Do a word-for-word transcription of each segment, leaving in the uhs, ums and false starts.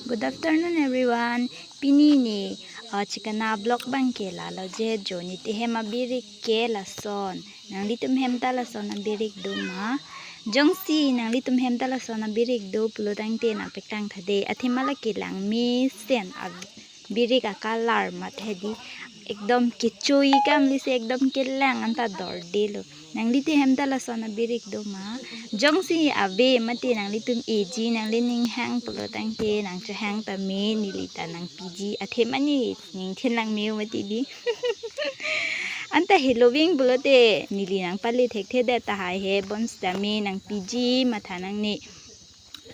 Good afternoon, everyone. Pini ne, uh, chikana vlog abangke lalo je jo, ne tehem abirik ke lason. Nanglitum hem ta lason abirik do ma? Jongsi nanglitum hem ta lason abirik do pulo tangte nangpeklang tha dei. Athema lake langmesen abirik a-color mat hedi ekdom kecho-i kamli si ekdom kelang anta dordelo. Nanglitum hem ta lason abirik do ma? Jongsi ave mate nanglitum eji, nanglining hang pulo tangte nangchehang tame, neli ta nangpiji. Athema ne ningthin lang me-o mati dei. Anta heloving pulote neli nangpale thekthedet tahai he, bonsitame nangpiji matha nangne.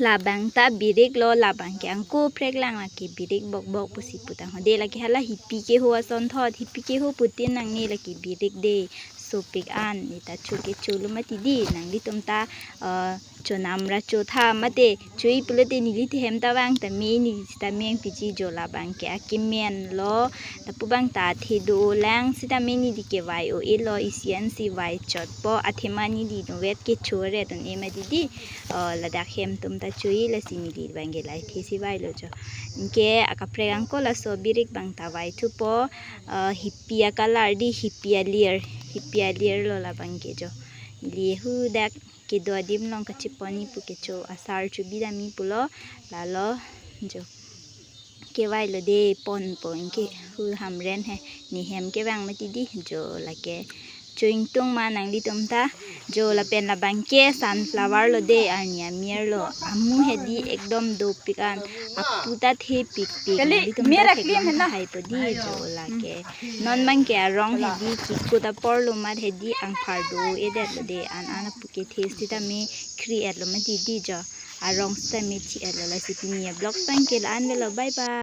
Labang ta biriklo, labang ke angko prek lang, lake birik bokbok pusi putang ho dei. Lake hala hipi keho asonthot, hipi keho putin nangne, lake birik dei. Sopik an, ne ta cho kecho lo mati dei. Nanglitum ta, uh, chonam ra cho tha mate, cho-i pulote neli tehem ta vang tame, neli sitame nangpiji jo. Labang ke akemen lo, lapu abang ta athe do lang sitame neli kevai o-e lo, isi ansi vai chotpo. Athema neli novet kecho ret un-e mati dei. Oh, ladak hem atum ta cho-i, lasi neli abangke la athe si vailo jo. Anke akaprek angko laso birik abang ta vai thupo. Uh, hipi a-color dei, hipi alir, hipi alir lo labang ke jo. Neli hu dak kedo adim along kachepon-i pu kecho asar chobidam-i pulo, lalo jo. Kevailo dei, ponpo, anke hu Hamren he, ne hem kevang mati dei jo. Lake cho ingtung ma nanglitum ta jo. Lapen labang ke sunflower lo dei, arni amir lo. Amu hedi ekdom dopik an, apu ta thepikpik. Nanglitum ta theklong tahai po dei jo. Lake non abangke arong hedi kikut apor lo mat hedi angphar do-edet lo dei. An an apu kethe sitame khri-et lo mati dei jo. Arong sitame thi-et lo. Lasi pini a-vlog abangke la-an avelo. Bye bye.